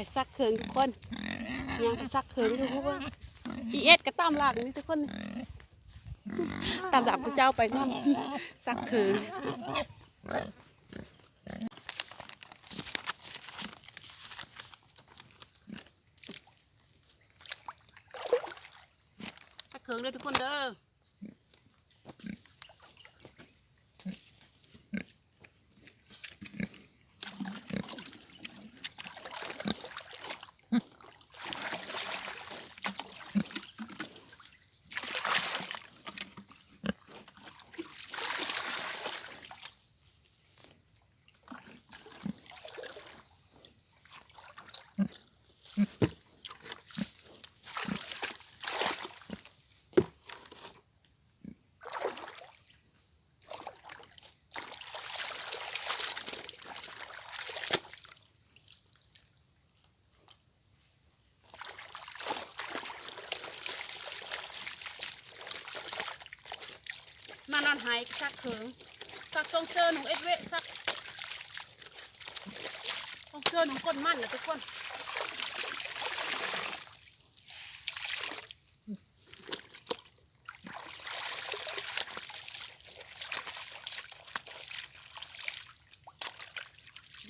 ໄປຊັກເຄື່ອງທຸກຄົນ ຍ່າງໄປຊັກເຄື່ອງຢູ່ ອີເອັດກໍຕາມຫຼັງນີ້ທຸກຄົນ ຕາມຫຼັງຜູ້ເຈົ້າໄປນຳ ຊັກເຄື່ອງ. ຊັກເຄື່ອງເດີທຸກຄົນເດີ. ມານອນໄຮ ຊັກເຄິ່ງ ຊັກຊົງເຊີນຸງເອດເວະ ຊັກຊົງເຊີນຸງກົ້ນມັນນະທຸກຄົນ.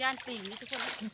ຢ້ານປີງນີ້ທຸກຄົນ.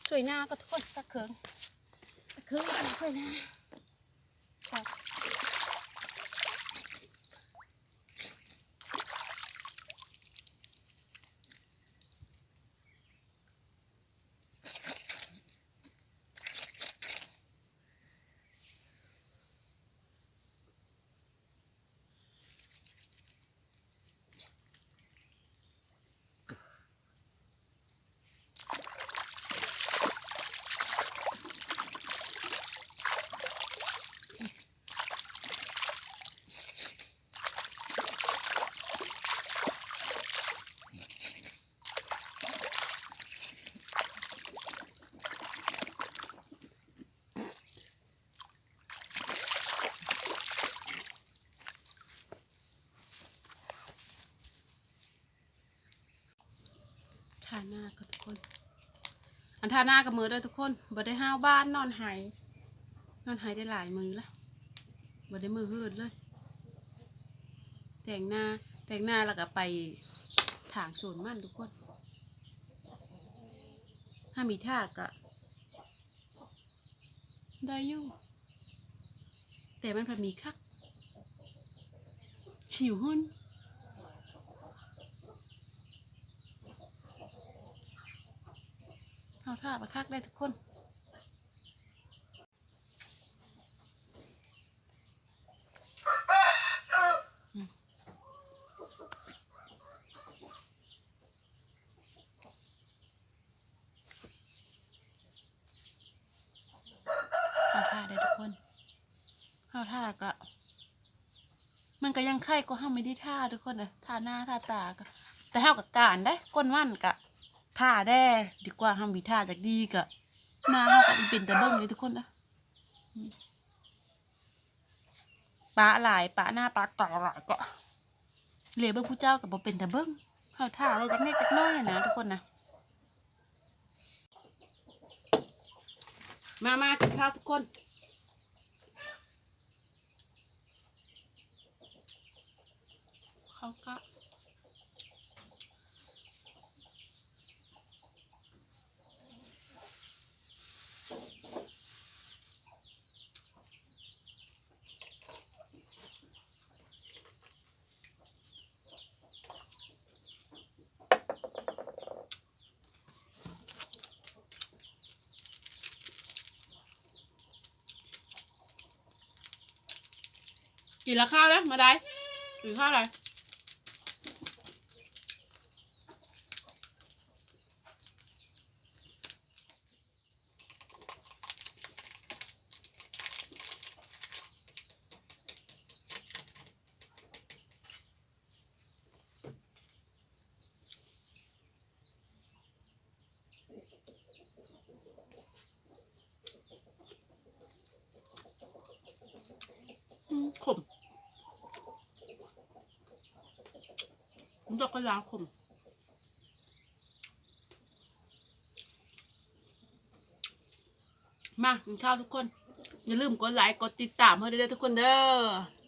ຊ່ວຍນາກໍທຸກຄົນ ຕັກເຄິ່ງ ຕັກເຄິ່ງ ຊ່ວຍນາ. ທ່ານາກໍທຸກຄົນ ອັນທ່ານາກໍເມີດແລ້ວທຸກຄົນ ບໍ່ໄດ້ຫາວບ້ານ ນອນໄຮ ນອນໄຮໄດ້ຫຼາຍມື້ລະ ບໍ່ໄດ້ເມືອເຮືອນເລີຍ. ແຕ່ງນາ ແຕ່ງນາແລ້ວກໍໄປຖາງສວນມັນທຸກຄົນ ຖ້າມີທ່າກໍ ໄດ້ຢູ່ ແຕ່ມັນພັດມີຄັກ ຊິວຫື່ນ ເຮົາຖ້າບັກຄັກໄດ້ທຸກຄົນ. ເຮົາຖ້າໄດ້ທຸກຄົນ ເຮົາຖ້າກໍ ມັນກໍຍັງໄຄກວ່າເຮົາບໍ່ໄດ້ຖ້າທຸກຄົນເອີຍ ຖ້າໜ້າຖ້າຕາກໍ ແຕ່ເຮົາກໍການເດ້ ກົ້ນວັນກໍຖ້າແດ່ ດີກວ່າເຮົາມີຖ້າຈັກດີກໍ ໜ້າເຮົາກໍເປັນຕາເບິ່ງເດ້ທຸກຄົນເອີຍ. ປະຫຼາຍ ປະໜ້າປະຕາຫຼາຍກໍ ເລເບິ່ງຜູ້ເຈົ້າກໍບໍ່ເປັນຕາເບິ່ງ ເຮົາຖ້າໄດ້ຈັກເນັດຈັກໜ້ອຍນະທຸກຄົນນະ. ມາ ມາກິນເຂົ້າທຸກຄົນ ເຂົ້າກະ ກິນລະເຂົ້າເດີ ມາໄດ້ ກິນເຂົ້າໄດ້. ขม มันจะกระลาขม มากินข้าวทุกคน อย่าลืมกดไลค์ กดติดตามให้ด้วยทุกคนเด้อ